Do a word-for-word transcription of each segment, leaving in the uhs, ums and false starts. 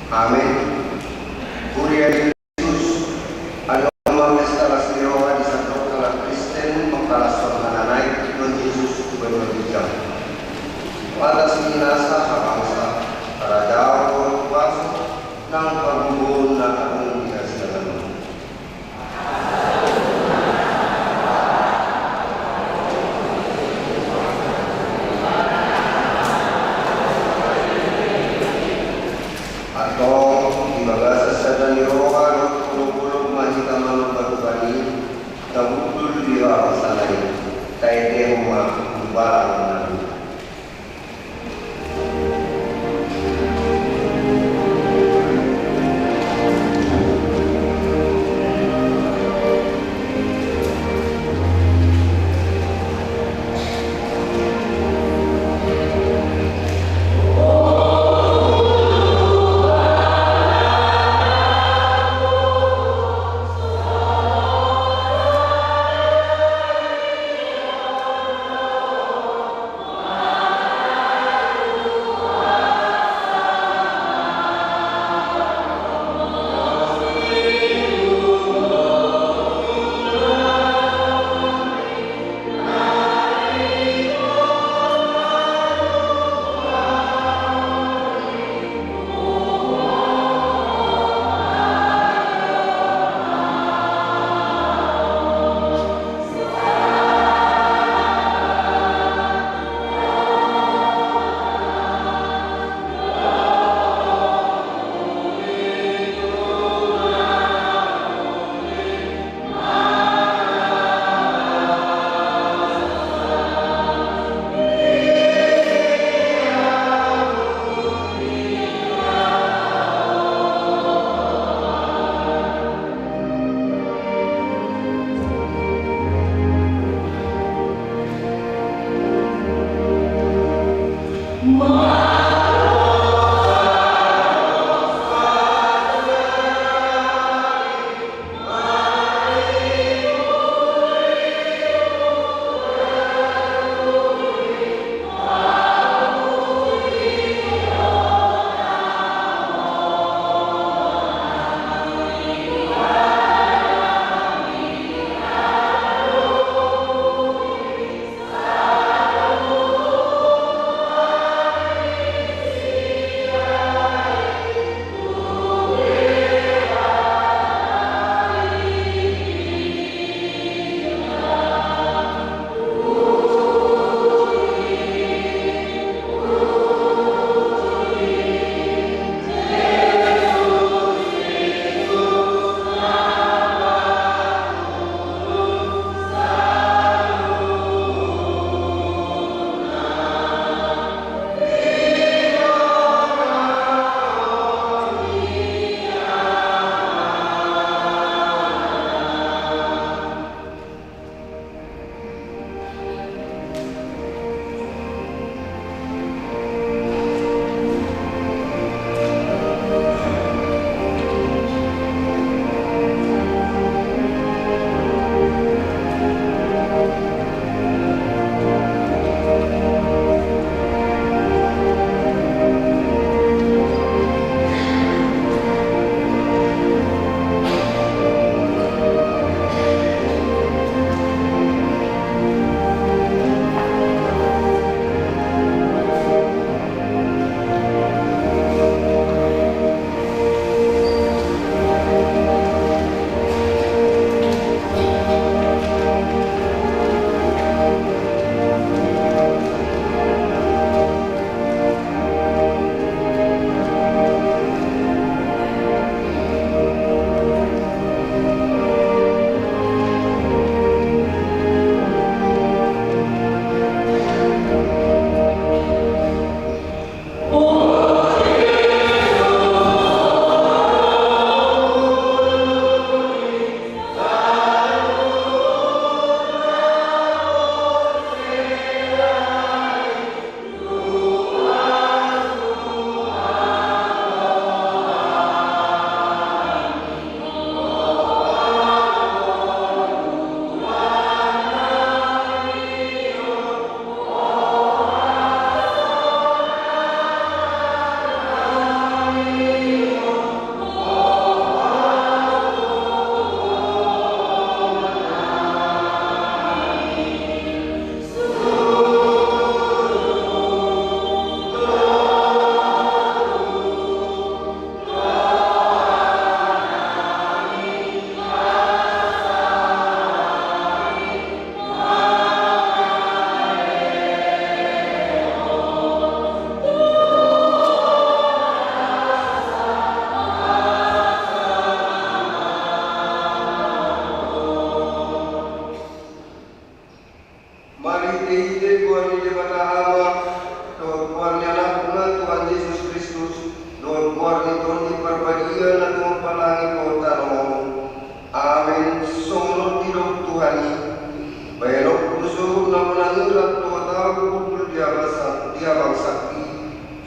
Amen. Huria ni Jesus, adong ma pesta las ni roha di sandok halak Kristen mangkalashon hana naek Tuhan Jesus tu banua ginjang. Atas ni nasa habangsa, harajaon dohot huaso, nang hagogoon na adong di hasiangan on. Antong di bagasan sada ni roha dohot holong-holong ma hita manomba Tuhan i, na hundul di roha sala i, taendehon ma umbalan na dua.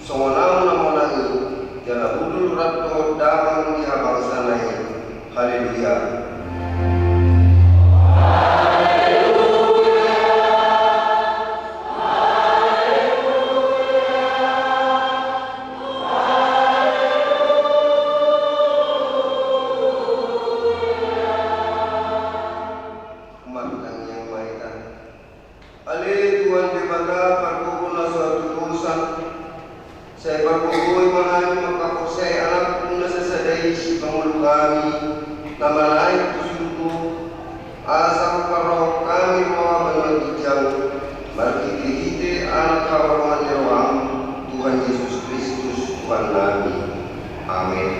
Songon ahu na monang i, jala hundul rap dohot damang di habangsana i. Haleluya. Martangiang ma hita. Ale Tuhan Debata, pargogo na so hatudosan, sai pargogoi ma hami mangkaporseai Anakmu na sasada i sipangolu hami, na manaek tu surgo, asa huparrohahon hami roha banua ginjang, marhitehite Anak haholongan ni roham, Tuhan Jesus Kristus Tuhannami. Amen.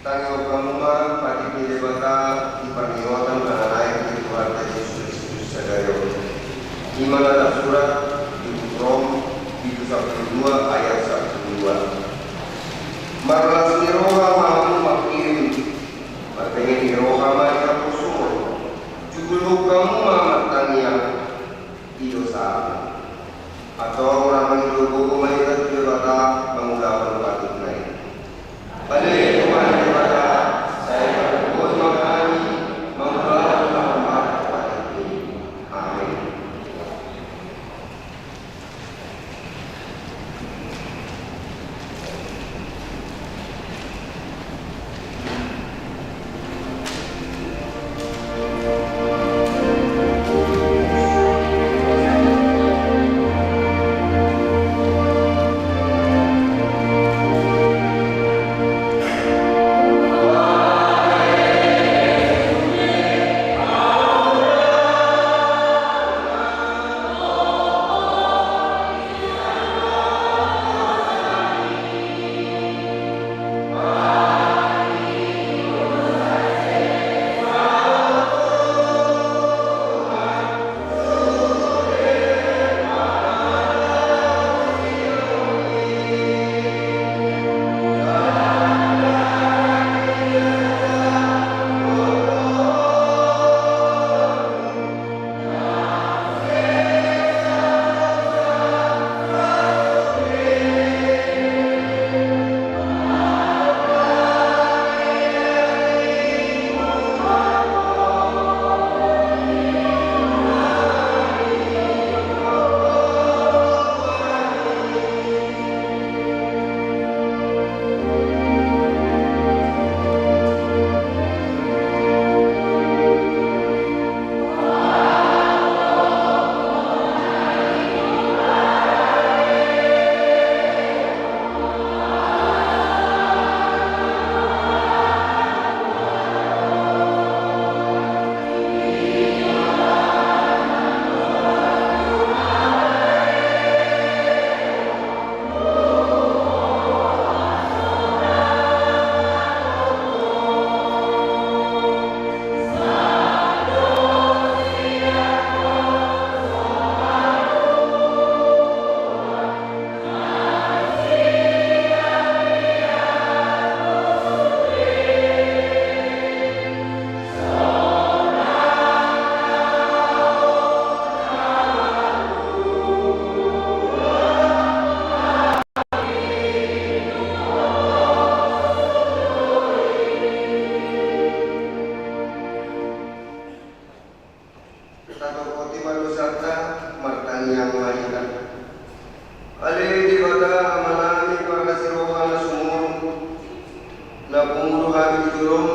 Tangihon hamu ma patik ni Debata di parningotan na naeng ni Tuhanta Jesus Kristus sadari on. I ma na tarsurat di buku Rom, bindu sampulu dua ayat sampulu dua. Marlas ni roha ma hamu mangkirim, marbenget ni roha ma di haporsuhon. Jugulhon hamu ma martangiang. I do sahatna. Antong na mangido gogo ma hita tu Debata mangulahon patikna i. Ale Tuhan Debata, sai pargogoi ma hami mangulahon patikmi. Amen.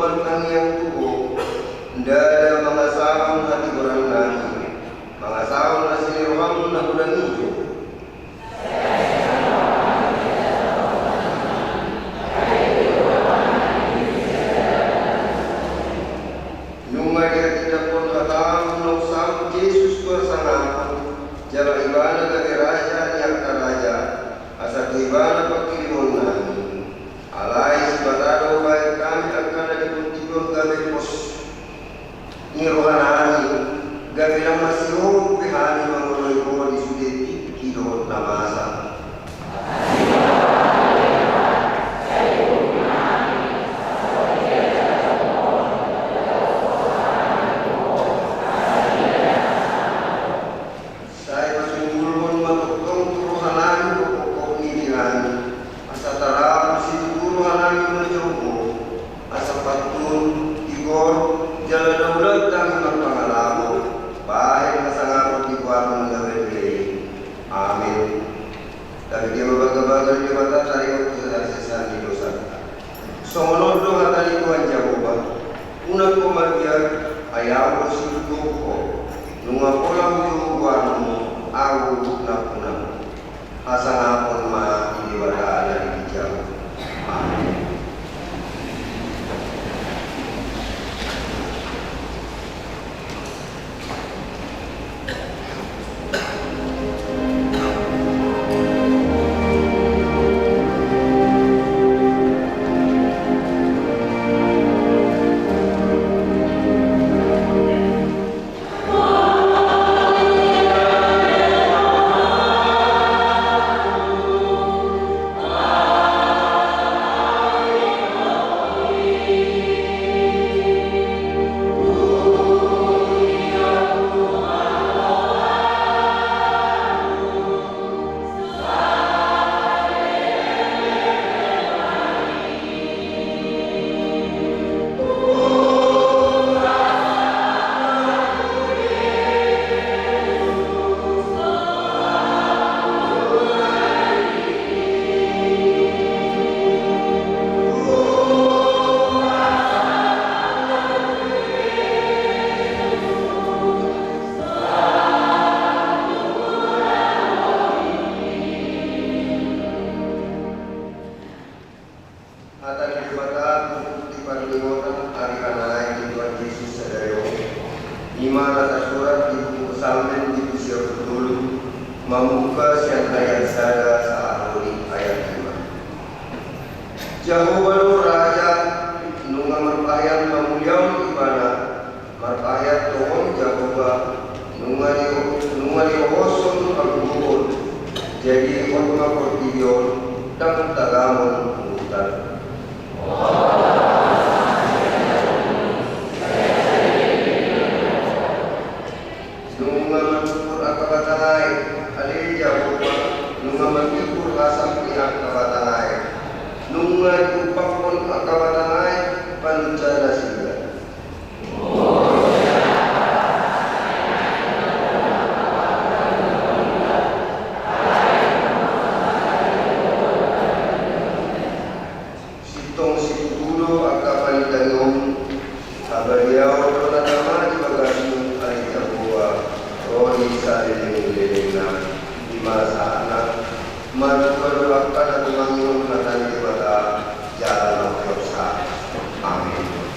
martangiang tu Ho, ndada mangasahon hatigoran nami, mangasahon asi ni roham na godang i do. Nunga dihatindanghon hatam naung saut Jesus tu hasangapon, jala Ibana gabe Raja ni angka raja, asa tu Ibana pangkirimon nami. Alai Debata do hubahen hami angka na di portibi on gabe pos ni roha nami, gabe na masihol be hami mangoloi Ho di sude tingki dohot na masa. Sai pasunggulhon ma tongtong tu roha nami pokpok ni diri nami, asa tarapul situtu roha nami manjou Ho, asa pantun, tigor, jala daulat hami marpangalaho, bahen hasangapon di goarmu na badia i. Amin. Tapi dia ma bagabaga ni Debata taringot tu hasesaan ni dosa. Songon on do hata ni Tuhan Jahowa, unang ho mabiar, ai Ahu do sidudohon ho, nunga pola hujou goarmu, Ahu nampunam. Hasangapon ma di Debata na di ginjang. Amin. Hata ni Debata turpuk di parningotan ari hanaek ni Tuhan Jesus sadari on, i ma na tarsurat di buku Psalmen bindu sia pulu tolu, mamungka sian ayat sada sahat tu ayat lima. Jahowa do Raja, nunga marpahean mamuliaon Ibana, marpahean tongon Jahowa, nunga di, nunga dirohoshon hagogoon, jadi hot ma portibi on, ndang tagamon pungutan. Nunga mangukur angka batang aek, ale Jahowa, nunga mangukur hasam ni angka batang aek. Nunga diumpakkon angka batang aek panunsa nasida. Sintong situtu do angka panindangion, habadiaon do na tama di bagasmu, ale Jahowa, ro di saleleng ni lelengna, i ma sahatna. Martua do angka na tumangihon hata ni Debata jala na umpeop sahat. Amin.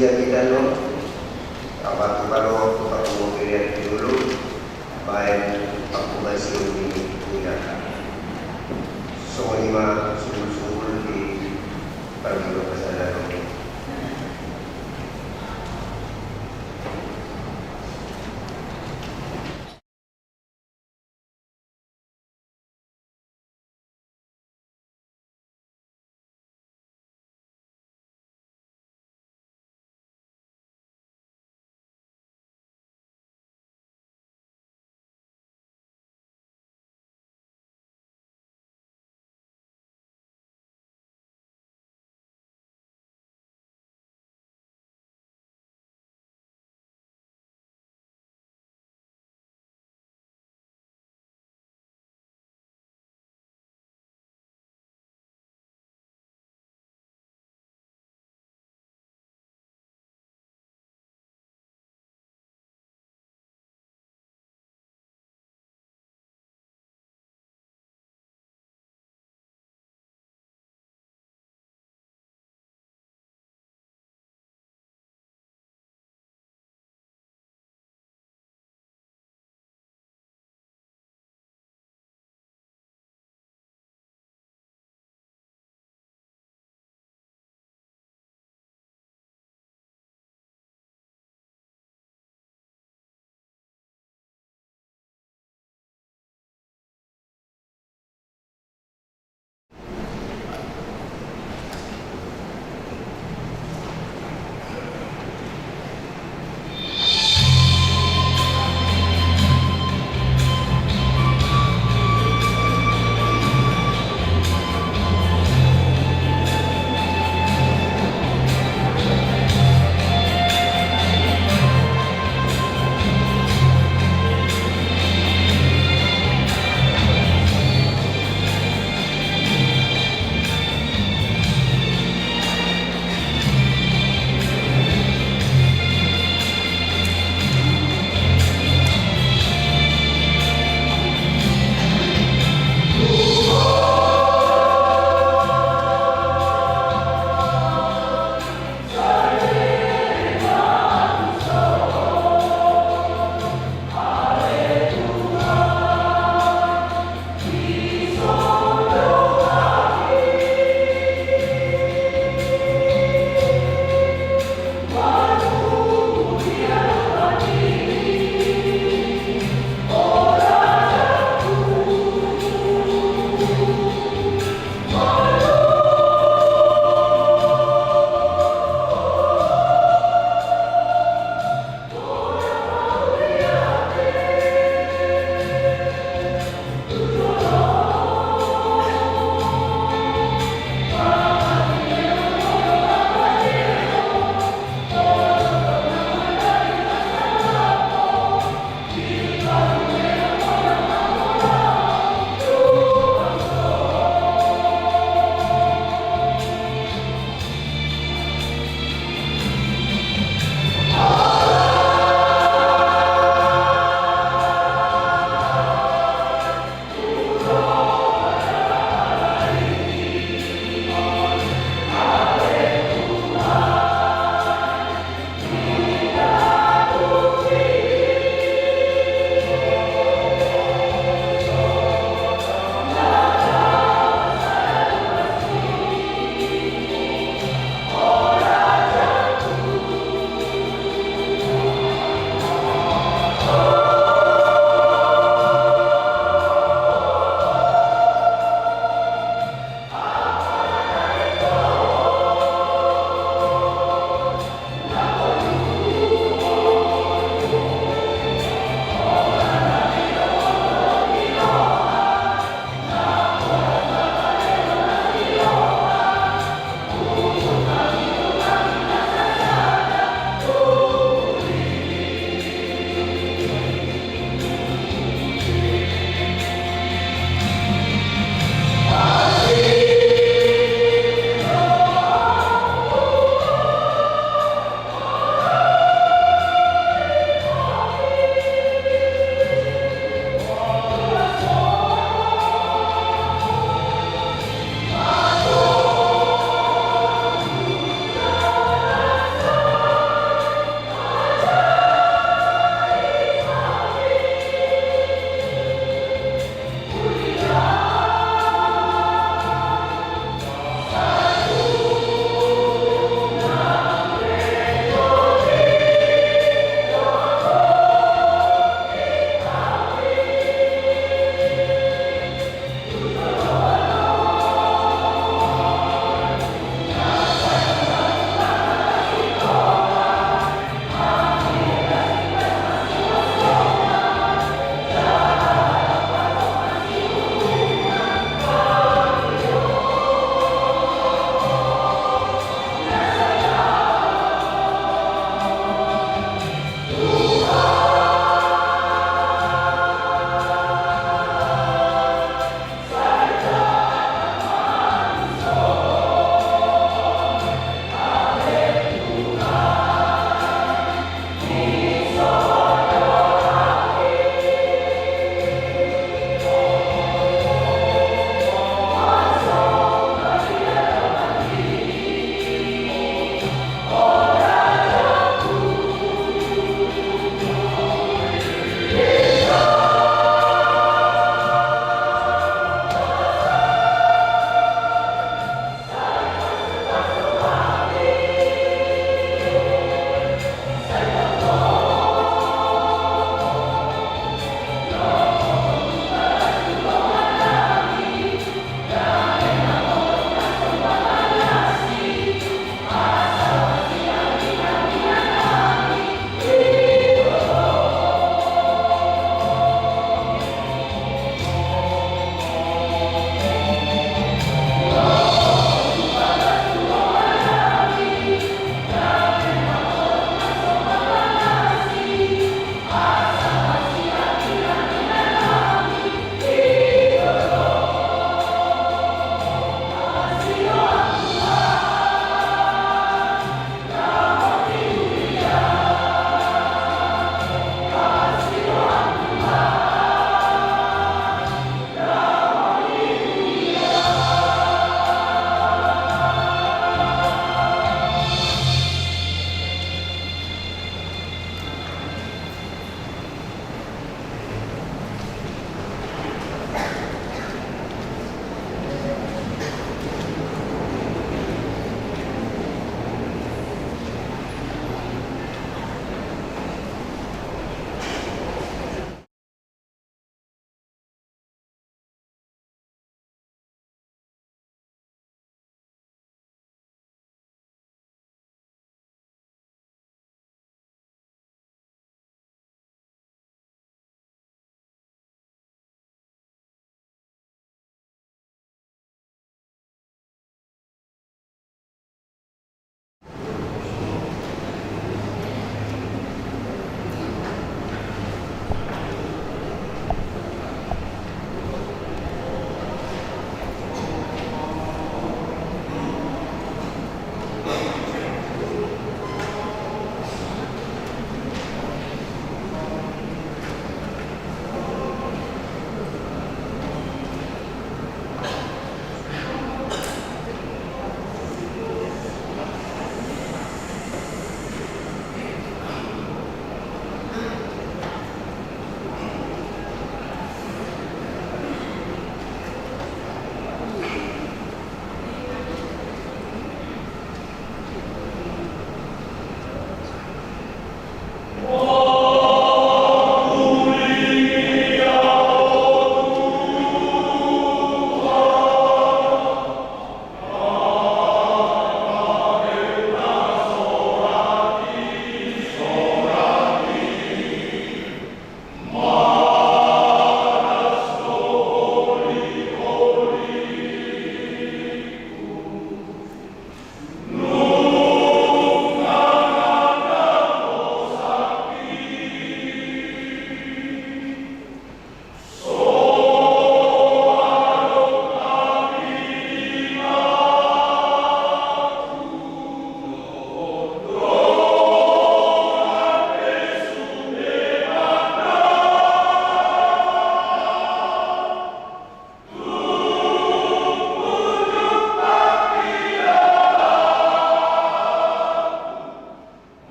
Ia kita no, apa tu kalau aku tak mau pilihan dulu, baik aku masih ini punya. Songon i ma sungkul-sungkul di parbinoto sadari on.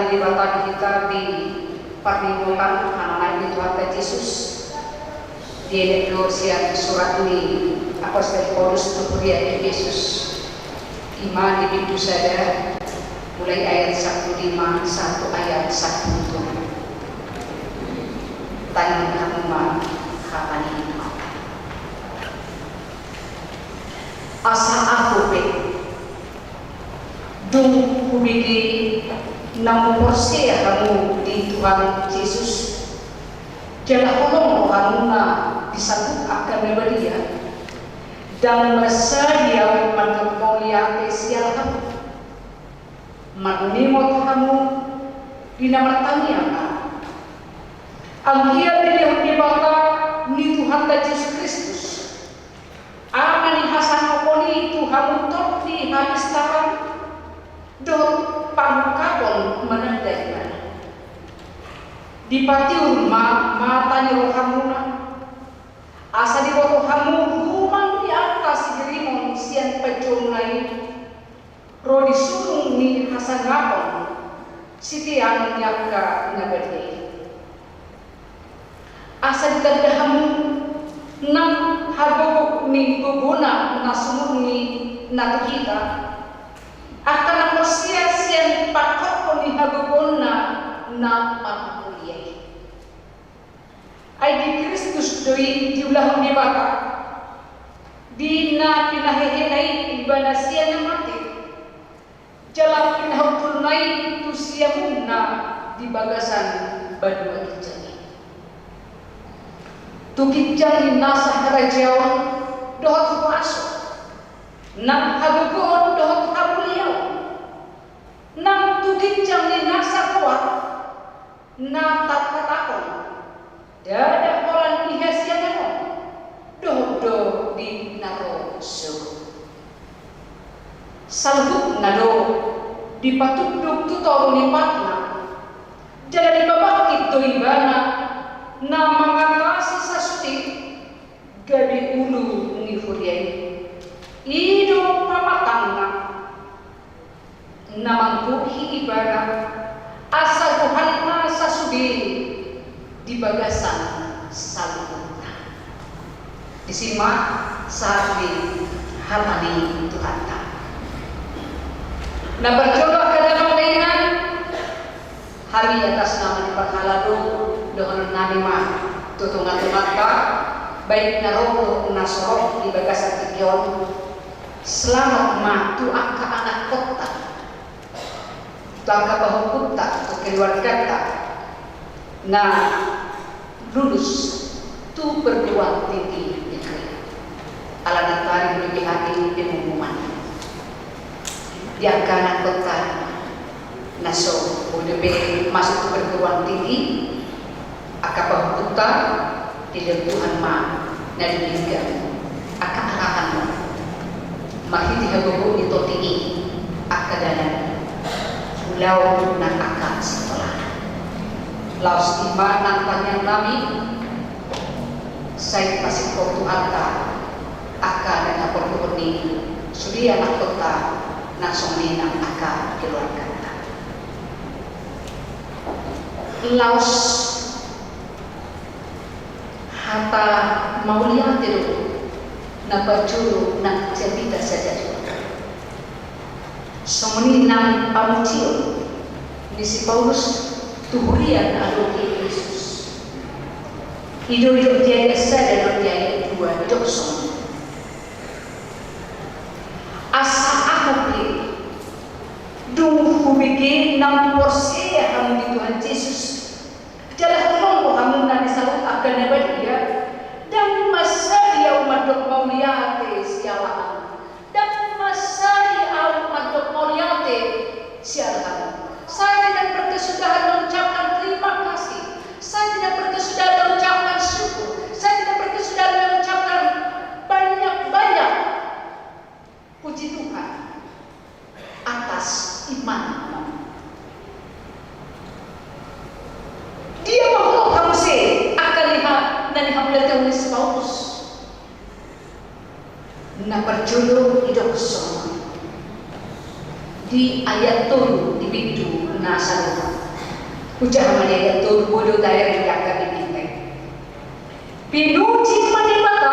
Debata di hita di parningotan na naeng di Tuhanta Jesus. Dienet do sian surat ni apostel Paulus tu huria Efesus. Ima di bindu sada, mulai ayat sampulu lima sahat tu ayat sampulu tolu. Tangianghon ma hata ni Tuhanta. Asa ahu pe, dung hubege na umporsea hamu di Tuhan Jesus, jala holong rohamuna di saluhut angka na badia, ndang mansadi ahu mandok mauliate sian hamu. Marningot hamu di na martangiang ahu. Anggiat dilehon Debata ni Tuhanta Jesus Kristus, Ama ni hasangapon i, tu hamu tondi hapistaran dohot pangungkapon mananda Ibana. Dipatiur ma mata ni rohamuna, asa diboto hamu rumang ni angka sihirimon sian panjouonmuna i, ro di surung ni hasangapon siteanon ni angka na badia i. Asa ditanda hamu nang hagogoon ni gogona na sumurung i na tu hita, angka na porsea sian pangkorhon ni hagogoonna na marmulia i. Ai di Kristus do i diulahon Debata, di na pinahehena i Ibana sian na mate, jala pinahundulna i tu siamunna di bagasan banua ginjang i. Tu ginjang ni nasa harajaon dohot huaso, nang hagogoon dohot hamuliaon, nang tu ginjang ni nasa goar, na tarhatahon, ndada holan di hasiangan on, dohot do di na ro sogot. Saluhutna do dipatunduk tu toru ni patna, jala dipabangkit do Ibana na mangatasi sasude gabe ulu ni huria i. I do pamatangna na manggohi Ibana, asa gohanna sasude di bagasan saluhutna. Disi ma sahat ni hata ni Tuhanta. Na parjolo angka damang dainang, hami atas nama ni parhalado, dohonon nami ma tu tongatonganta, baik na ro dohot na so ro di bagasan tingki on. Selamat ma tu angka anakkonta, tu angka pahompunta, tu keluarganta na lulus tu perguruan tinggi negeri. Alana tadi melebihi hati pengumuman di angka anakkonta na so boi dope masuk tu perguruan tinggi, angka pahompunta, dilehon Tuhan ma na denggan angka arahan marhite hagogoon ni Tondi i, angka dalan ulaon nang angka sikola. Laos i ma nang tangiang nami, sai pasingkop Tuhanta angka na naporluhon ni sude anakkonta, nang songon i nang angka keluarganta. Laos hata mauliate do na parjolo nang jamita sadia tu Tuhan. Songon i nang pamujion ni si Paulus tu huria na adong di Efesus. I do didok di ayat sada dohot di ayat dua, didok songon i: Asa ahu pe, dung hubege na umporsea hamu di Tuhan Jesus, jala holong rohamuna di saluhut angka na badia, ndang mansadi ahu mandok mauliate siala hamu. Ndang mansadi ahu mandok mauliate siala hamu. Saya tidak berkesudahan mengucapkan terima kasih. Saya tidak berkesudahan mengucapkan syukur. Saya tidak berkesudahan mengucapkan banyak-banyak puji Tuhan atas imanmu. Dia ma holong hamu muse angka na nihamauliatehon ni si Paulus. Na parjolo didok songon i di ayat tolu di bindu na Nasa do. Hujaha ma di ayat tolu, boi do tabereng di angka bibinta i. Pinuji ma Debata,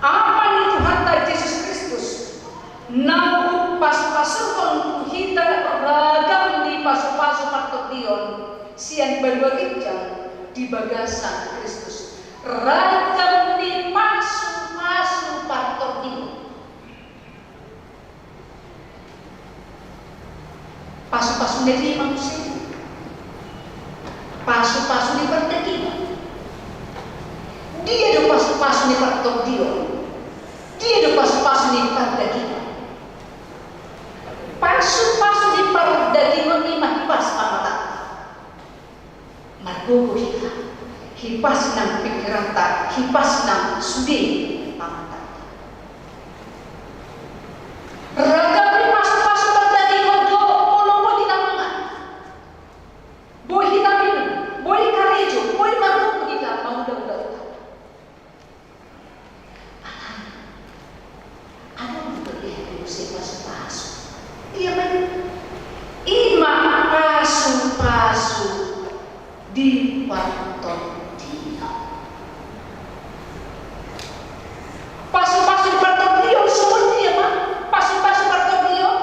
Ama ni Tuhanta Jesus Kristus, naung pasu-pasuhon tu hita ragam ni pasu-pasu partondion sian banua ginjang di bagasan Kristus. Ragam ni pasu-pasu partondion. Pasu-pasu na dima muse. Pasu-pasu ni pardagingon. Dia do pasu-pasu ni partondion? Dia do pasu-pasu ni pardagingon? Pasu-pasu ni pardagingon i ma hipas pamatanta. Margogo hita, hipas nang pingkiranta, hipas nang sude pamatanta. Ragam ni pasu-pasu pardagingon do molo boi hita mangan, boi hita minum, boi karejo, boi margogo hita mangula-ula. Alai adong do di hita muse pasu-pasu. Dia ma i? I ma pasu-pasu di partondion. Pasu-pasu di partondion, songon dia ma pasu-pasu partondion?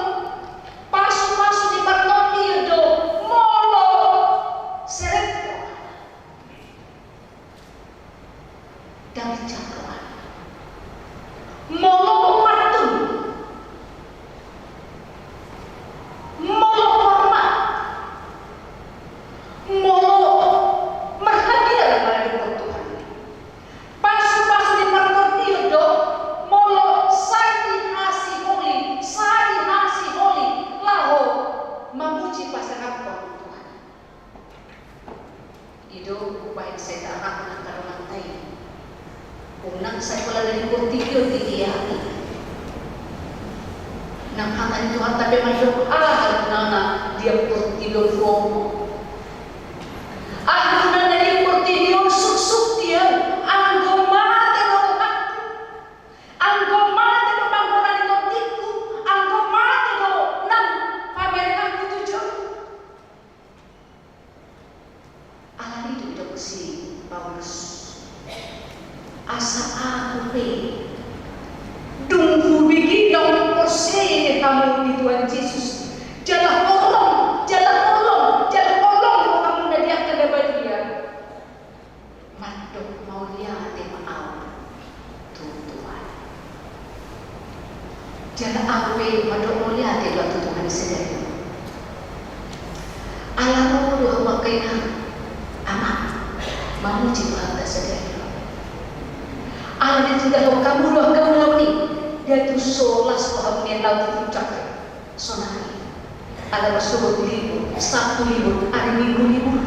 Pasu-pasu di partondion do molo serep roha. Dang ginjang rohana. Molo pantun. Molo hormat. Molo marhadiah maradophon Tuhan. Pasu-pasu ni partondion do molo sai hasiholi, sai hasiholi laho mamuji pasangaphon Tuhan. I do umbahen sai taarahon angka dongan ta i. Unang sai pola na di portibi on di dia i. Nang hata ni Tuhanta pe mandok, aha gunana dia portibi on, romo? Aha gunana dia portibi on, suksuk dia, anggo mate do rohangku, anggo mate do panggoran ni tondingku, anggo mate do nang pamerenganku tu jolongku. Alani i do didok si Paulus, asa ahu pe dung hubege naung porsea hamu di Tuhan Jesus, jala holong, jala holong, jala holong do hamuna di angka na badia, mandok mauliate ma ahu tu Tuhan. Jala ahu pe mandok mauliate do tu Tuhan sadari on. Ala ro do hamu angka inang, amang, mamuji Tuhanta sadari on. Ala ditindahon hamu do angka ulaon i, dia tung so las do hamu nian laho tu puncak. Sonari, ala marsogot libur, Sabtu libur, ari Minggu libur.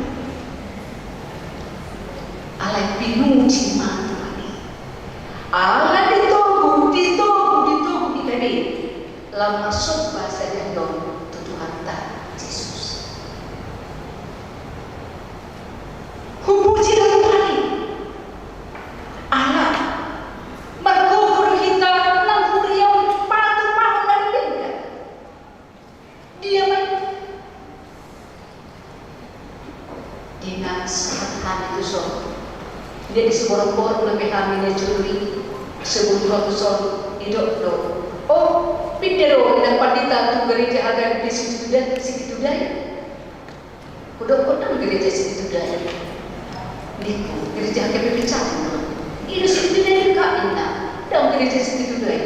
Alai pinuji ma Tuhan i. Ala ditogu, ditogu, ditogu hita be laho marsomba sadari on tu Tuhanta Jesus. Hupuji do Tuhan i. Ala margogo do hita nang huria on patupahon na denggan. Dia ma i? Di na sahat hami tuson. Dia di Siborongborong dope hami na jolo i, sebelum ro tuson, didok do, o, pinda do inang pandita tu gereja H K B P Situdai, Situdai. Hudok, o, ndang gereja Situdai. Ningku, gereja H K B P Catur. I do Situdai do, inna. Ndang gereja Situdai,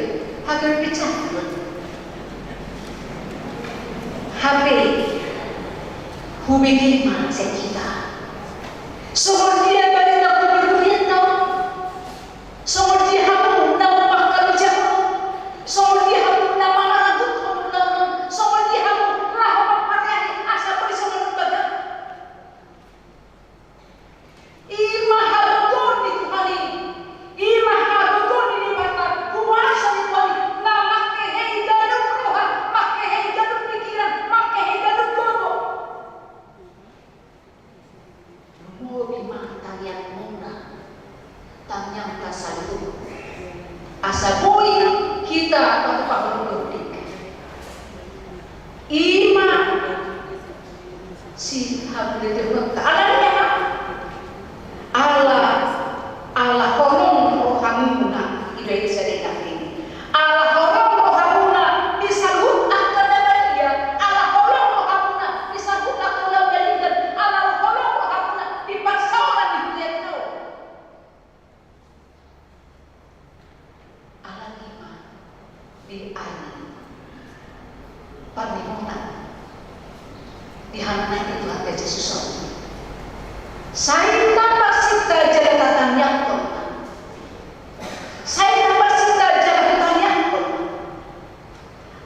H K B P Catur. Hape hubege ma sian hita. Songon dia barita parhurianta on? Songon dia hamu na mangkaluarga on? Songon dia hamu na mangaraguk hamu na on? Songon dia hamu laho mamparani asa boi songon lembaga? I ma hagogoon ni Tuhan i. I ma hagogoon ni Debata, kuasa ni Tuhan i, na mangkehei ganup roha, mangkehei ganup pikiran, mangkehei ganup gogo. Lumobi ma tangiangmuna, tangiangta saluhut, asa boi hita patupahon na denggan. I ma Si hamu di Tuhanta. Ala ni aha? Ala, ala holong rohamuna, ibaen sada i nangkin. Ala holong rohamuna di saluhut angka na badia, ala holong rohamuna di saluhut angka ulaon na denggan, ala holong rohamuna di parsaoran ni hurianta on. Alani ma di ari parningotan, di hami na di Tuhanta Jesus on, sai taparsinta jala tatangiangkon ma. Sai taparsinta jala tatangiangkon ma.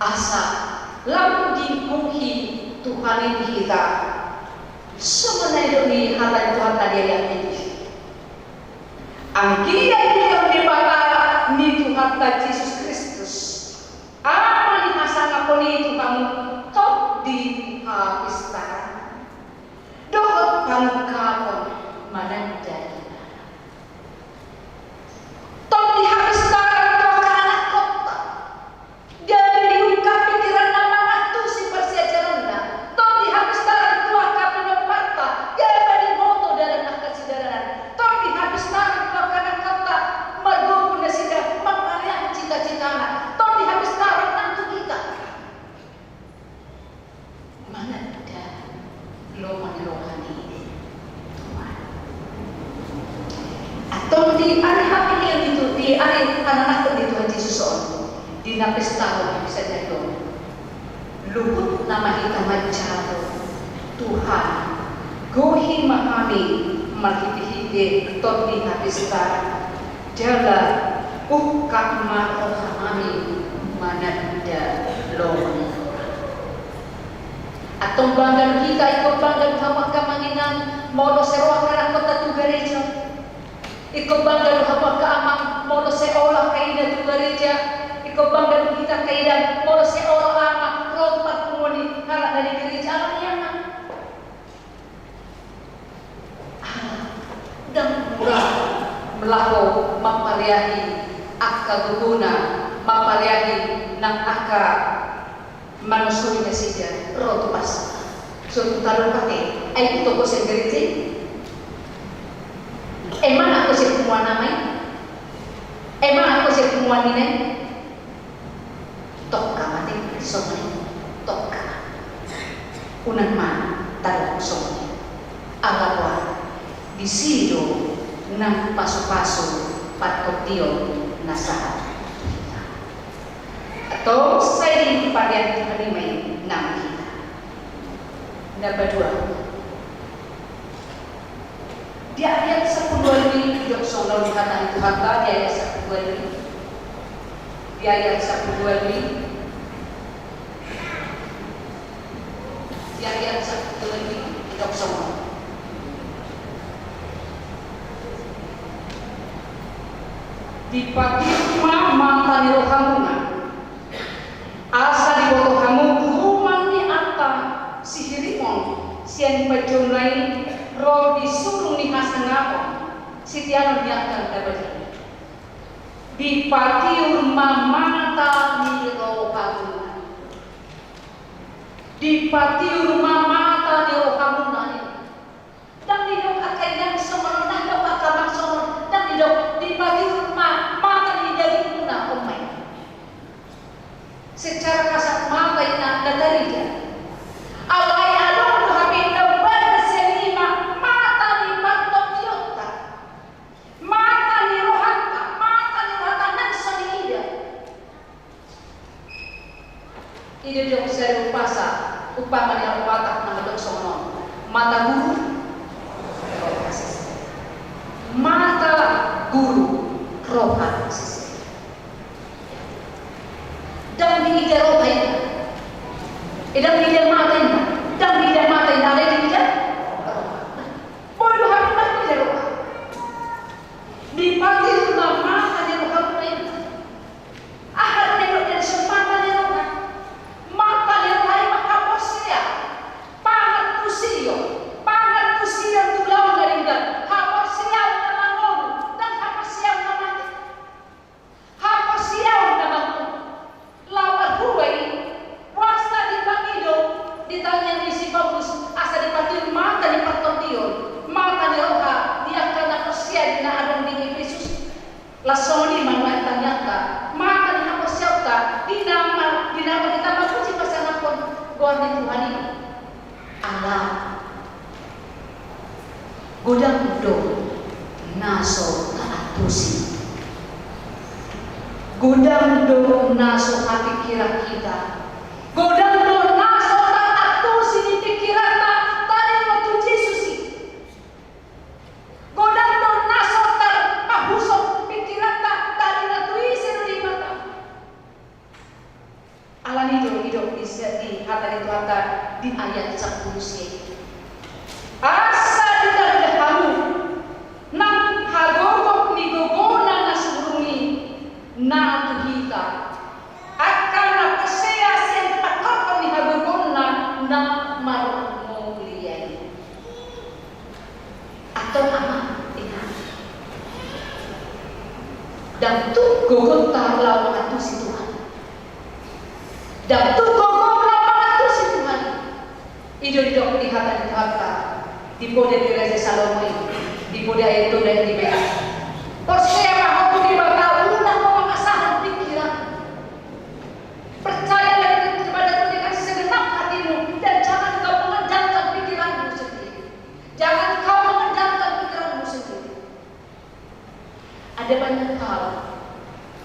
Asa lam digohi Tuhan i di hita. Songon na nidok ni hata ni Tuhanta di ayat i. Anggiat di on Debata ni Tuhanta Jesus Kristus, Ama ni hasangapon i tu hamu, tondi hapistaran dohot pangungkapon mananda ibana. Tondi hapistaran tu angka anakhonta. Gabe diungkap pikiranna mangantusi parsiajaranna. Tondi hapistaran tu angka pinomparta, gabe diboto dalan angka sidalanan. Tondi hapistaran tu angka anakhonta, margogo nasida mamparihali cita-citana. Tondi hapistaran nang tu hita. Mananda lomo ni roha ni Tuhan. Antong di ari hami ni, di tu, di ari pananakhon ni Tuhan Jesus on, di na pesta on bisa jadi on. Luhut nama hita manjalo, Tuhan, gohi ma hami marhite-hite tondi hapistaran. Jala ungkap ma roha nami mananda lomo ni roha. Antong bangga do hita, ingkon bangga do hamu angka amang inang, molo sai ro angka anakhonta tu gareja. Ingkon bangga do hamu angka amang, molo sai olo angka ina tu gareja. Ingkon bangga do hita angka ina, molo sai olo ama ro tu parpunguan ni halak na di gareja. Ala ni aha? Ndang mura melaho mampariahi angka gogona, mampariahi nang angka manusui nasida ro tu pasa. So tu talo pate, ai tu toko sendiri. Emang aku sih punguan amai? Emang aku sih punguan ini? Tongka ma te songon i, tongka. Unang ma tadok songon i. Ala boha, disi do nang pasu-pasu partondion na sahat. Antong sai diparian Tuhan i ma i nang hita. Na paduahon. Di ayat sampulu ualu i, didok songon on hata ni Tuhanta di ayat sampulu ualu i. Di ayat sampulu ualu i. Di ayat sampulu ualu i, didok songon on. Dipatiur ma mata ni rohamuna. Asa diboto hamu rumang ni angka sihirimon sian panjouon na i ro di surung ni hasangapon, sitianon ni angka na badia. Dipatiur ma mata ni rohamuna. Dipatiur ma mata ni rohamuna. Ndang didok angka inang songon on, ndang didok angka amang songon on, ndang didok, dipatiur ma mata ni dagingmuna on ma i. Secara kasat mata i na tarida. Alai adong do hape na umbahen sian i ma mata ni partondionta. Mata ni rohanta, mata ni rohanta nang so diida. I do didok sada umpasa, umpama ni halak Batak na mandok songon on. Mata guru, roha sise. Mata guru, roha sise. Ndang diida roha i. Ndang diida mata i. Ndang diida mata i, alai diida roha. Boi do hami marnida roha. Dipatiur ma mata ni rohamuna i. Aha do na nidok ni son mata ni roha? Mata ni roha i ma haporseaon, pangantusion, pangantusion. Tuhan i, ala godang do na so taantusi. Godang do na so hapingkiran hita. Godang do na so taantusi di pingkiranta taringot tu Jesus i. Godang do na so tarpahusok pingkiranta taringot tu ise do Debata. Alani do didok di, di hata ni Tuhanta di ayat sampulu sia i. Asa ditanda hamu nang hagogop ni gogona na sumurung i na tu hita, angka na porsea sian pangkorhon ni hagogonna na marmulia i. Antong, Ama, Inang, ndang tuk gogonta laho mangantusi Tuhan. Ndang tuk gogom laho mangantusi Tuhan. I do didok di hata ni Tuhanta di poda ni Raja Salomo i, di poda ayat tolu ayat lima i. Porsea ma ho tu Debata, unang ho mangasahon pingkiran. Percayalah kepada Tuhan dengan segenap hatimu dan jangan kau mengandalkan pikiranmu sendiri. Jangan kau mengandalkan pikiranmu sendiri. Ada banyak hal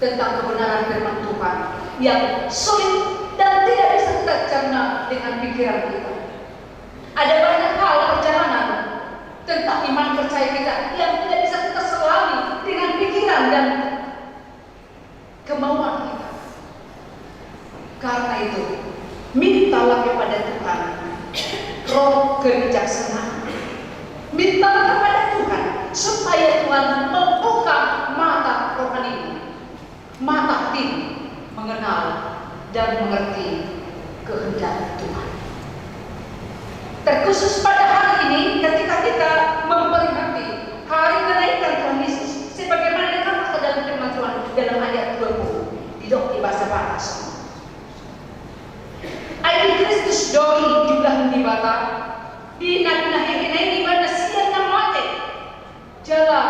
tentang kebenaran firman Tuhan yang sulit dan tidak bisa kita cerna dengan pikiran kita. Ada banyak hal perjalanan tentang iman percaya kita yang tidak bisa kita selami dengan pikiran dan kemauan kita. Karena itu, mintalah kepada Tuhan roh kebijaksanaan. Mintalah kepada Tuhan supaya Tuhan membuka mata rohanimu, mata hatimu, mengenal dan mengerti kehendak Tuhan. Terkhusus pada hari ini, ketika kita memperingati hari kenaikan Tuhan Yesus, sebagaimana dikatakan dalam firman Tuhan dalam ayat dua puluh, didok di bahasa Batak. Ai di Kristus do i diulahon Debata, di na pinahehena i Ibana sian na mate, jala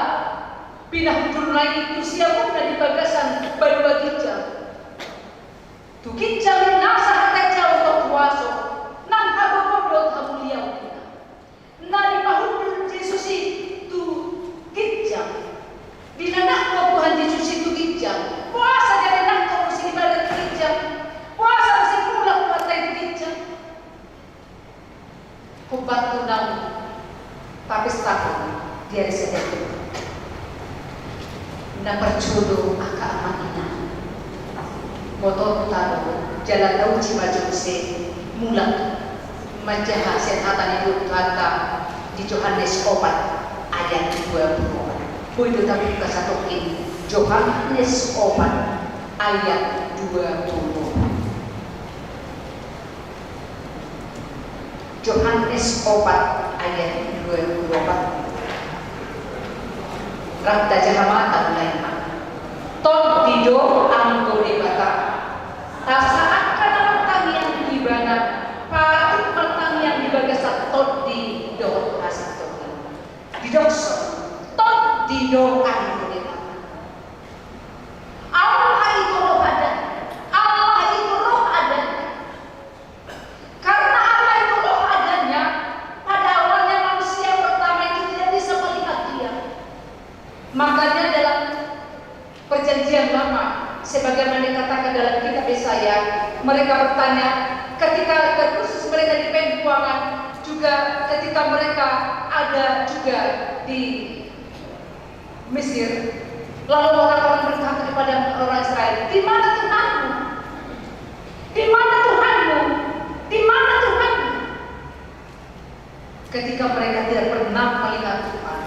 pinahundulna i tu siamunna di bagasan banua ginjang. Tu ginjang ni nasa hatajaon huaso nang hagogoon dohot hamuliaon. Na dipahundul Jesus i tu ginjang. Di na nangkok Tuhan Jesus i tu ginjang. Boasa jadi nangkok muse Ibana tu ginjang? Boasa muse mulak Tuhanta i tu ginjang? Hombar tu na tapestahon di ari sadari on. Na parjolo angka amang inang, botoonta do jala tauji ma jo muse mulak manjaha sian hata ni Tuhanta di Johannes opat ayat dua puluh opat. Boi do tabuka satongkin Johannes opat ayat dua puluh opat. Johannes opat ayat dua puluh opat. Rap tajaha ma, taulahon ma. Tondi do anggo Debata, asa angka na martangiang di Ibana patut martangiang di bagasan tondi dohot hasintongan. Didok songon i, tondi do anggo Debata. Allah itu roh adanya. Allah itu roh adanya. Karena Allah itu roh adanya, pada awalnya manusia pertama itu tidak bisa melihat Dia. Makanya dalam Perjanjian Lama, sebagaimana dikatakan dalam kitab Yesaya, mereka bertanya, ketika terkhusus mereka di penghuangan, juga ketika mereka ada juga di Mesir. Lalu orang-orang berkata kepada orang Israel, "Di mana Tuhanmu? Di mana Tuhanmu? Di mana Tuhanmu?" Ketika mereka tidak pernah melihat Tuhan,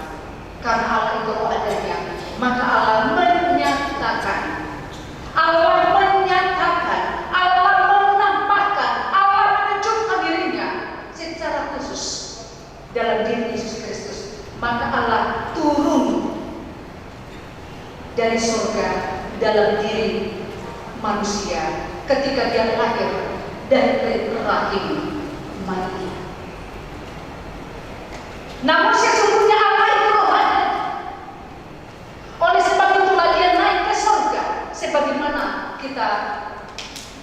karena Allah itu roh adanya, maka Allah menyatakan, Allah menyatakan, Allah menampakkan, Allah menunjukkan diri-Nya secara khusus dalam diri Yesus Kristus. Maka Allah turun dari sorga dalam diri manusia ketika Dia lahir dari rahim Maria. Namun sesungguhnya Allah itu roh adanya. Oleh sebab itulah Dia naik ke sorga, sebagaimana kita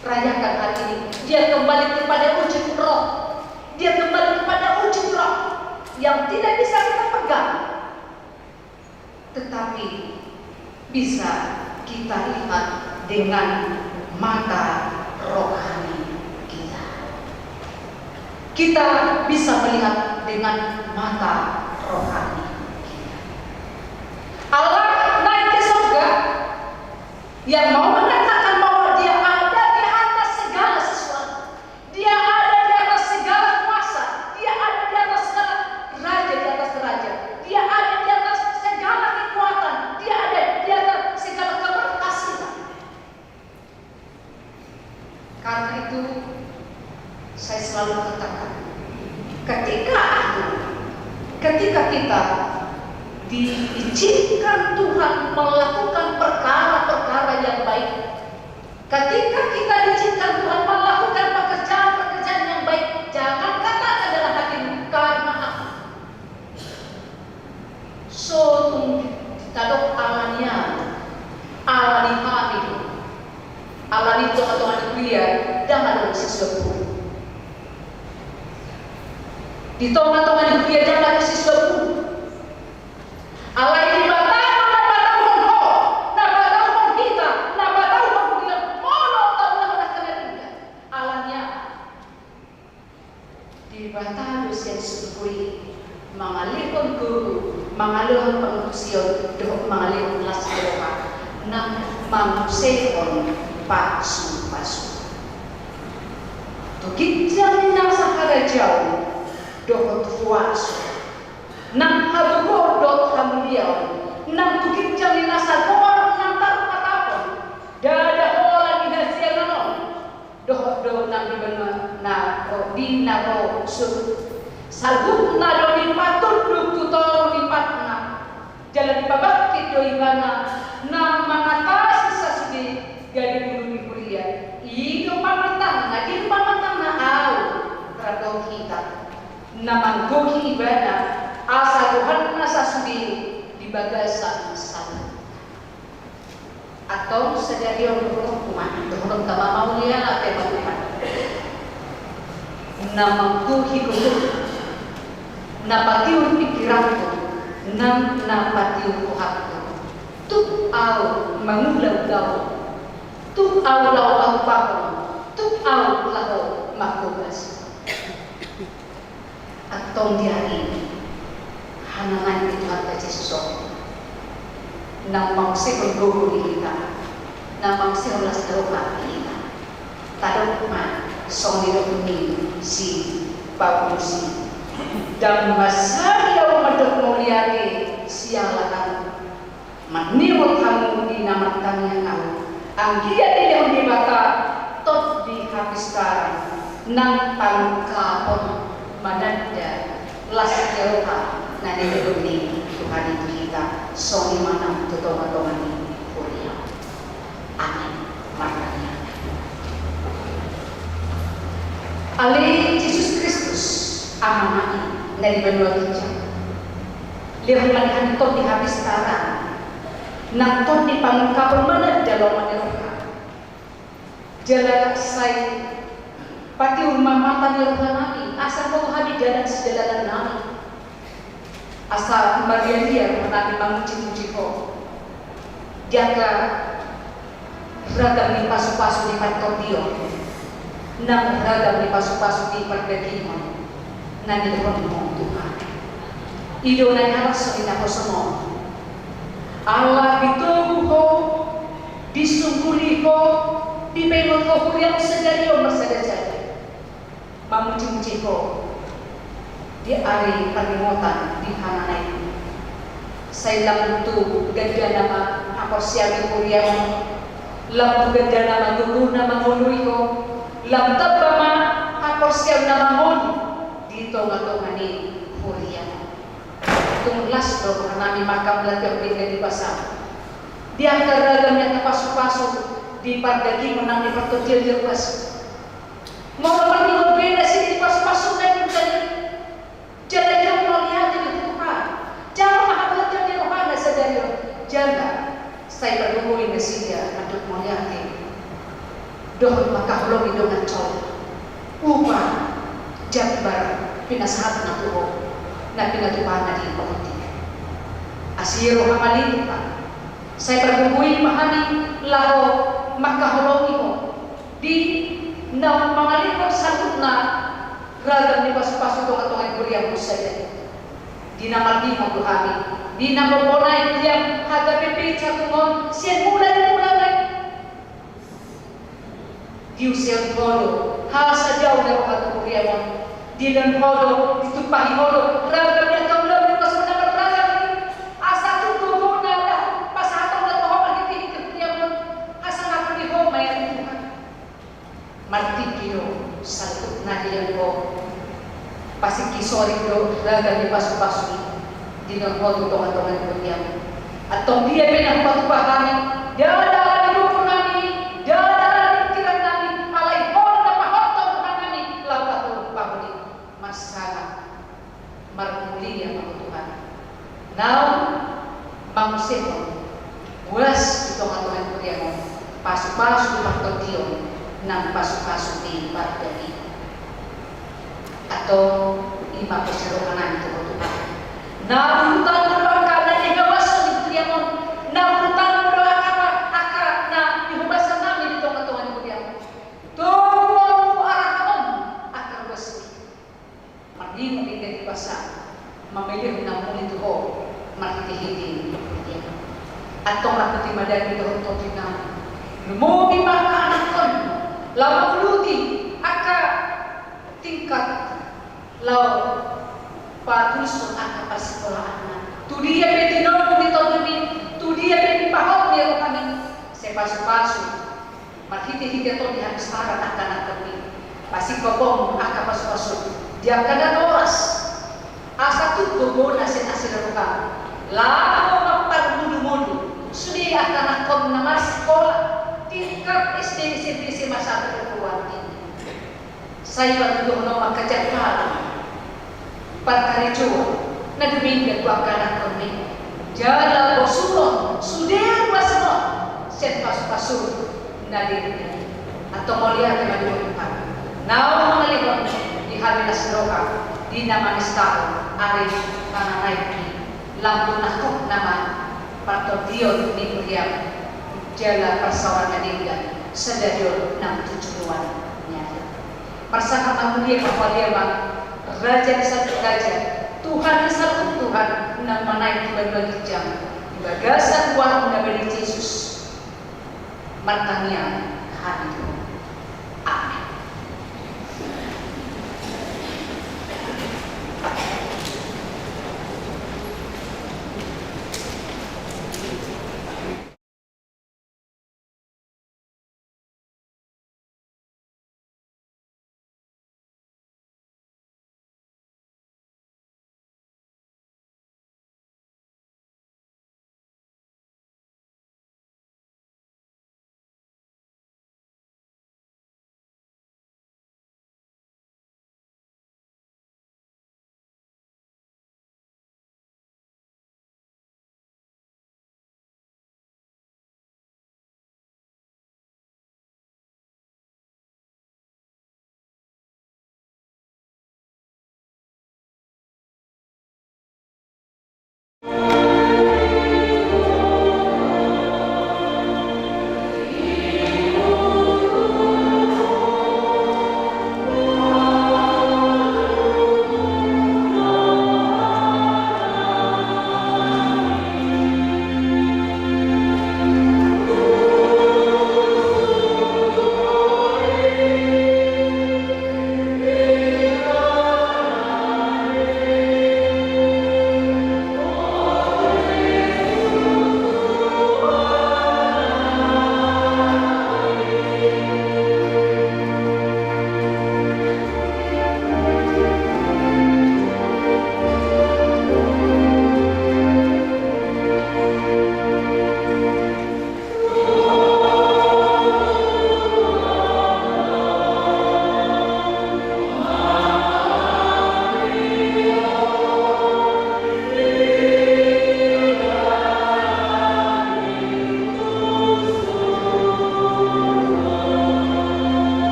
rayakan hari ini. Dia kembali kepada wujud Dia kembali kepada wujud roh yang tidak bisa kita pegang, tetapi bisa kita lihat dengan mata rohani kita. Kita bisa melihat dengan mata rohani kita. Allah naik ke surga, yang mau mengatakan bahwa Dia ada di atas segala sesuatu. Dia ada di atas segala kuasa. Dia ada di atas segala raja di atas raja. Dia ada di atas segala kekuatan. Dia ada di atas segala keberhasilan. Karena itu, saya selalu katakan, ketika aku, ketika kita diizinkan Tuhan melakukan perkara-perkara yang baik, ketika kita diizinkan Tuhan melakukan pekerjaan-pekerjaan yang baik, jangan katakan dalam hatimu, "Karena aku." So tung ditadok alani au, alani hami do. Alani tonga-tonga ni kuria, ndang adong sisua guru. Di tonga-tonga ni kuria, ndang adong sisua guru. Alai Debata do na patauhon ho, na patauhon hita, na patauhon kuria, molo taulahon angka na denggan. Alani au. Debata do sian surgo i mangalehon gogo, mangalehon pangantusion, dohot mangalehon las ni roha, nang mangusehon pasu-pasu. Tu ginjang ni nasa harajaon dohot huaso, nang hagogoon dohot hamuliaon, nang tu ginjang ni nasa goar nang tarpatapon, ndada holan di hasiangan on, dohot do nang di banua na ro, di na ro suhut. Saluhutna do dipatunduk tu toru lipatna. Jala dipabangkit do ibana na mangatasi sasude gari ulu ni huria. I do pamatangna, i do pamatangna au, rap dohot hita. Na manggohi ibana, asa gohanna sasude di bagasan saluhutna. Antong sadari on dohononku ma, dohononta ma mauliate ma Tuhan. Na manggohi gogo, na patiur pingkiranku, nang na patiur rohangku. Tung au mangula ulaon, tung au laho pahupahon, tung au laho manggohi. Antong di ari i, hanangan ni Tuhanta Jesus on, na mangusehon gogo di hita, na mangusehon las ni roha di hita. Tadok ma songon nidok ni si Paulus i, ndang mansai au mandok mauliate siala hamu, maningot hamu di na martangiang au. Anggiat dilehon Debata tondi hapistaran nang pangungkapon mananda las ni roha na nilehon ni Tuhan i tu hita, songon i ma nang tu tonga-tonga ni huria. Amin. Martangiang. Ale Jesus Kristus, Amanta i na di banua ginjang, lehon ma di hami tondi hapistaran nang tondi pangungkapon mananda lomo ni roha. Jala sai patiur ma mata ni roha nami, asa huboto hami dalan sidalanan nami. Asa marria-ria roha nami mamuji-muji Ho di angka ragam ni pasu-pasu di partondion, nang ragam ni pasu-pasu di pardagingon na nilehon Ho tu hami. I do na nihalashon ni naposo-Mu. Ala ditogu Ho, disungkuli Ho, dipaingot Ho huria-Mu sadari on marsada-sada. Mamuji-muji Ho di ari parningotan di hanana i. Sai lam tu gandana ma haporseaon ni huria-Mu, lam tu gandana ma gogona mangoloi Ho, lam tamba ma haporseaonna mangolu di tonga-tonga ni huria-Mu. Tung las do roha nami manghamauliatehon denggan ni basa-Mu di angka ragam ni angka pasu-pasu di pardagingon nang di partondion di ruas. Molo marningot be nasida di pasu-pasuna i, jala jala mauliate do tu Tuhan, jala manghamauliatehon di rohana sadari on, jala sai pargogoi nasida mandok mauliate dohot mangkaholongi dongan coli. Upa Jambar pinasahatna tu ho na pinatupaanna di pahompu. Asi roham ma, Tuhan, sai pargogoi ma hami laho mangkaholongi ho di na mangalehon saluhutna ragam ni pasupasu di tongatonga ni huriaM on sadia. Di na marningot do hami, di na pompona i, di hami hata pepet sahat tu on sian mulai mulai. Diusehon ho do hasadiaon ni roha tu huriaM on. Dilehon ho do, ditumpahi ho do ragam ni angka ulaon na marragam i. Asa tung gogona do pasahatonna tu ho marhitehite huriaM on. Asa ngapuli ho ma i, Tuhan. Martingki do saluhutna dilehon ho. Pasingki soring do ragam ni pasupasu i dilehon ho tu tongatonga ni huriaM. Antong dia pe na hupatupa hami, ndada di gogo nami, ndada di pingkiran nami, alai ho do na pahothon roha nami laho patoluhon i. Marsala, marmulia ma ho, Tuhan, naung mangusehon boas di tongatonga ni huriaM on pasupasu di partondion nang pasupasu di pardalanan i. Antong i ma pos ni roha nami tu ho, Tuhan. Na urutanMu do angka na nihaoashon di huriaM on, na urutanMu do angka, angka na nihaoashon nami di tongatonga ni huriaM on. ToguonMu, arahanMu angka ruas i. Marningot denggan di basa, mamelehon na muli tu ho marhitehite huriaM. Antong rap tu i ma daging dohot tondi nami, lumobi ma angka anakkon laho manguluti angka tingkat laho patulushon angka parsikolaan. Tu dia pe tinomu ni tondimi, tu dia pe dipahot ni rohami, sai pasupasu marhitehite tondi habistaran angka anakkon i. Pasingkop Ho angka pasupasu di angka na horas, asa tung gogona sian asi ni rohaM laho mamparmudumudu sude angka anakkon na marsikola tingkat S D, S M P, S M A sampe perguruan tinggi. Sai patuduhon Ho ma angka jangkar parkarejoan na dumenggan tu angka anakkon i, jala bosuhon sude ruasna sian pasupasu na denggan. Antong mauliate ma di Ho, Tuhan, naung mangalehon di hami las ni roha di na mangistaon ari na naeng i. Lam tu nangkok nama partondion ni huriaM jala parsaoran na denggan sadari on nang tu joloan ni ari. Marsahat na mulia ma Ho, ale Ama, Raja ni saluhut raja, Tuhan ni saluhut Tuhan, na manaek tu banua ginjang di bagasan goarMu na badia i, Jesus. Martangiang hami tu Ho. Amen.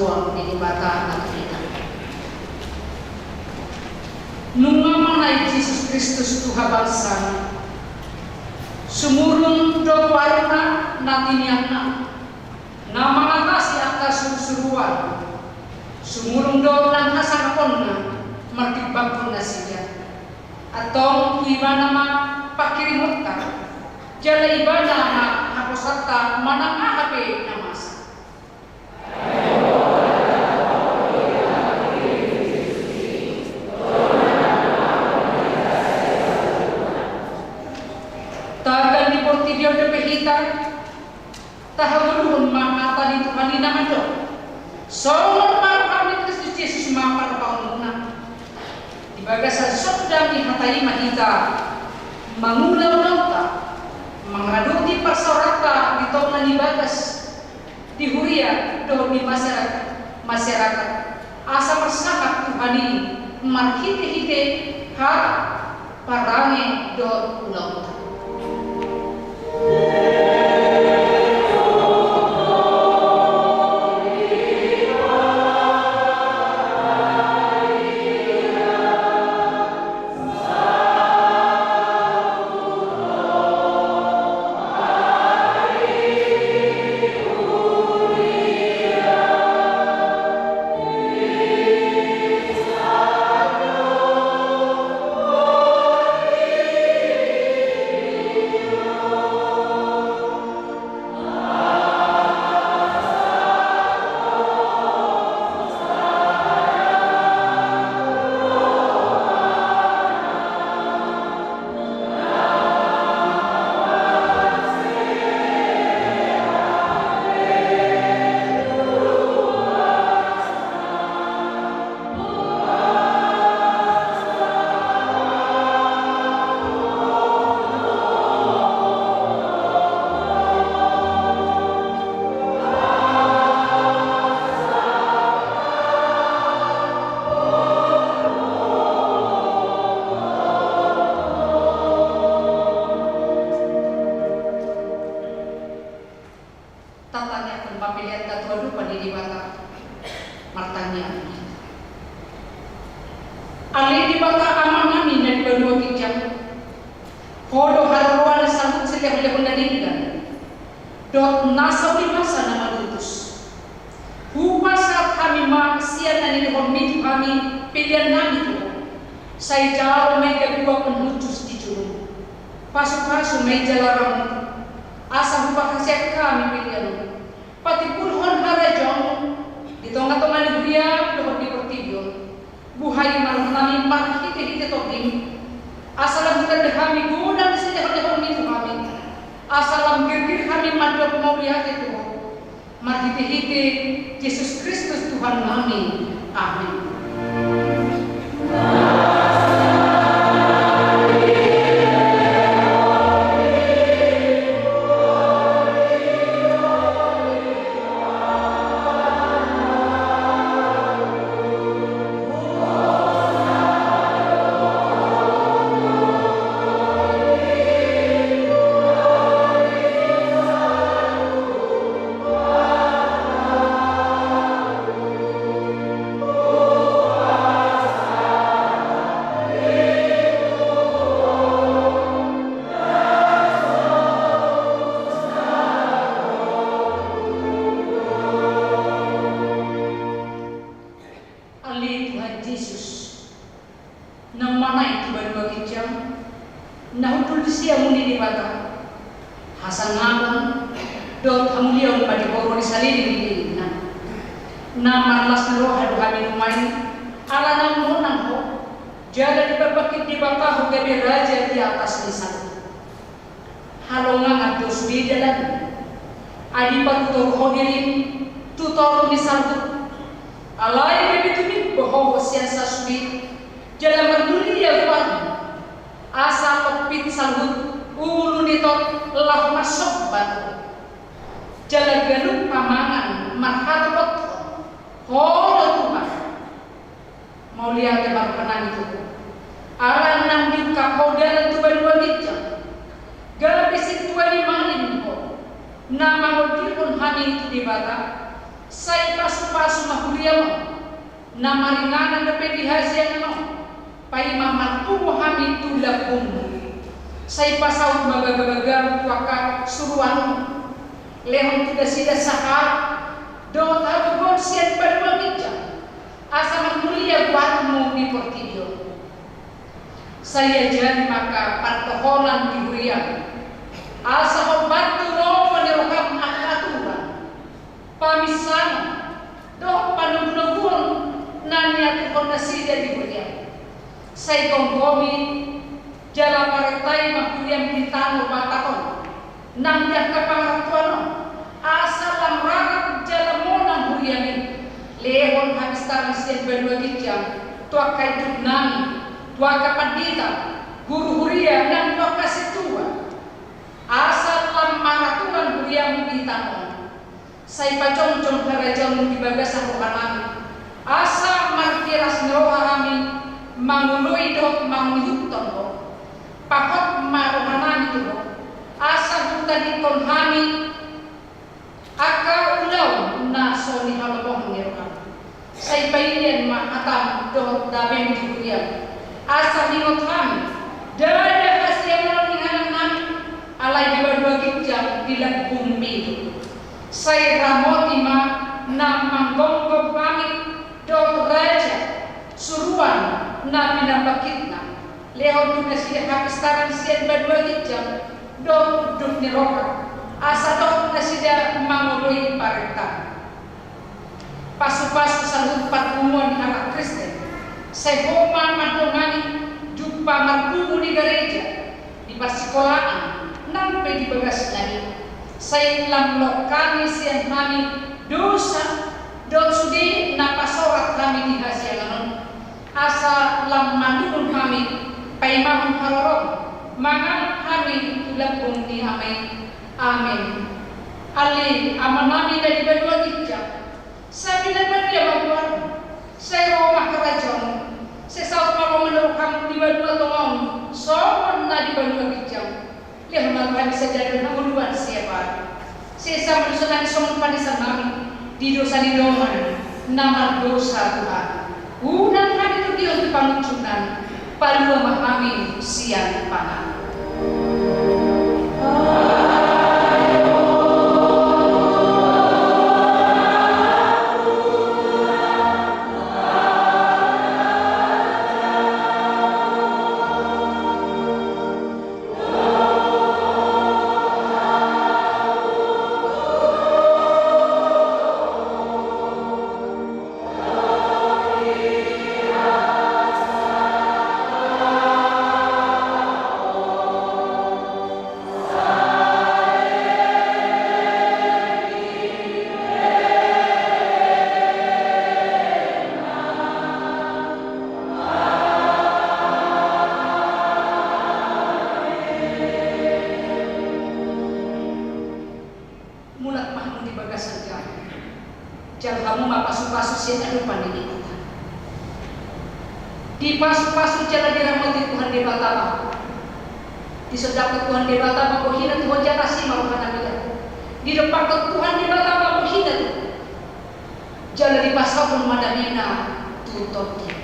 Di Debata na pinaribot. Nunga manang i Jesus Kristus Tuhan bangsa, sumurung do tu ari na tiniangna, na mangatasi angka surusuruan, sumurung do nang hasangaponna martimbangkon nasida. Antong Ibana ma pangkirimonta, jala Ibana ma haposaonta manang aha pe na masa. Tagan di portibi on dope hita, tahagoluhon ma hata ni Tuhan i na mandok: Songon na roham di Kristus Jesus ma parbaunmuna. Di bagasan sondang ni hata i ma hita mangula ulaonta, mangaradoti parsaoranta di tonga ni bagas, di huria dohot di masyarakat, masyarakat, asa marsangap Tuhan i marhitehite hata, parange dohot ulaonta. Tatangiangkon ma pelean na tu adopan ni Debata. Martangiang ma hita. Ale Debata Amanami na di banua ginjang, Ho do haroroan saluhut silehonlehon na denggan dohot nasa uli basa na manutus. Hupasahat hami ma sian na nilehonmi tu hami peleannami tu Ho. Sai jalo ma i gabe uap na hushus di jolom. Pasupasu ma i jala ramun, asa hupasahat hami pelean on patimbulhon harajaonmu di tongatonga ni huria dohot di portibi on. Buhai ma rohanami marhitehite Tondim, asa lam hutanda hami godang ni silehonlehonmi tu hami, asa lam girgir hami mandok mauliate tu Ho. Marhitehite Jesus Kristus Tuhannami. Amen. Ale Tuhan Jesus, na manang i tu banua ginjang, na hundul di siamun ni Debata, hasangapon dohot hamuliaon ma di horong ni salelenglelengna. Na marlas ni roha do hami nuaeng, ala naung monang Ho, jala diparbangkit Debata Ho gabe Raja di atas ni saluhut. Halongangan do sude dalanmu. Adi patutur Ho dirim tu toru ni saluhut. Alai gabe tumimbo Ho sian sasude, jala marmulia goarmu. Asa lompit saluhut ulu ni tor laho marsomba tu Ho. Jala ganup pamangan marhatopothon, Ho do Tuhan. Mauliate ma rohanami tu Ho. Ala naung diungkap Ho dalan tu banua ginjang, gabe sintua ni malim Ho, na mangondihon hami tu Debata, Sai pasupasu ma huriaM on, na maringanan dope di hasiangan on, paima marpungu hami tu lambungMu. Sai pasaut ma bagabagaM tu angka suruanMu. Lehon tu nasida sahat dohot hagogoon sian banua ginjang, asa marmulia goarMu di portibi on. Sai ajari ma angka pandohan ni huriaM, asa hombar tu roha ni rohaM angka aturan, paminsanon dohot panogunoguon na niaturhon nasida di huriaM. Sai gomgomi jala parentai ma huriaM di tano Batak on nang di angka pangarantoan on, asa lam rarat jala monang huriaM i. Lehon hapistaran sian banua ginjang tu angka induk nami, tu angka pandita, guru huria nang tu angka sintua, asa lam maraturan huriaM di tano on. Sai pajongjong harajaonMu di bagasan rohanami, asa marhirasroha hami mangoloi dohot mangihuthon Ho. Pahot ma rohanami tu Ho, asa hutadingkon hami angka ulaon na so nihalomohon ni rohaM. Sai paingot ma hataM dohot dameM di huriaM, asa huingot hami ndada hasiangan ni inganan nami, alai di banua ginjang di lambungMi do. Sai ramoti ma na manggomgom hami dohot raja, suruan na pinambangkitna. Lehon tu nasida hapistaran sian banua ginjang dohot unduk ni roha, asa dohot nasida mangoloi parentaM. Pasupasu saluhut parpunguan ni halak Kristen, sai Ho ma mandongani jumpa marpungu ni gareja, di parsikolaan nang pe di bagas nami. Sai lam longkani sian hami dosa dohot sude na pasorat hami di hasiangan on, asa lam manungkun hami paimahon haroroM, mangalap hami tu lambung ni Ama i. Amen. Ale Amanami na di banua ginjang, sai pinarbadia ma goarMu, sai ro ma harajaonMu, sai saut ma roha ni rohaM di banua tonga on songon na di banua ginjang. Lehon ma tu hami sadari on hangoluan siapari. Sesa ma dosanami songon panesanami di dosa ni dongan na mardosa tu hami. Unang hami togihon tu pangunjunan, palua ma hami sian pangago. Mulak ma hamu di bagasan jabu, jalo hamu ma pasupasu sian adopan ni Debata. Dipasupasu jala diramoti Tuhan Debata ma ho. Disondangkon Tuhan Debata ma bohina tu ho jala asi ma rohana mida. Didompakkon Tuhan Debata ma bohina tu ho, jala dipasaulhon ma damena tu tondim.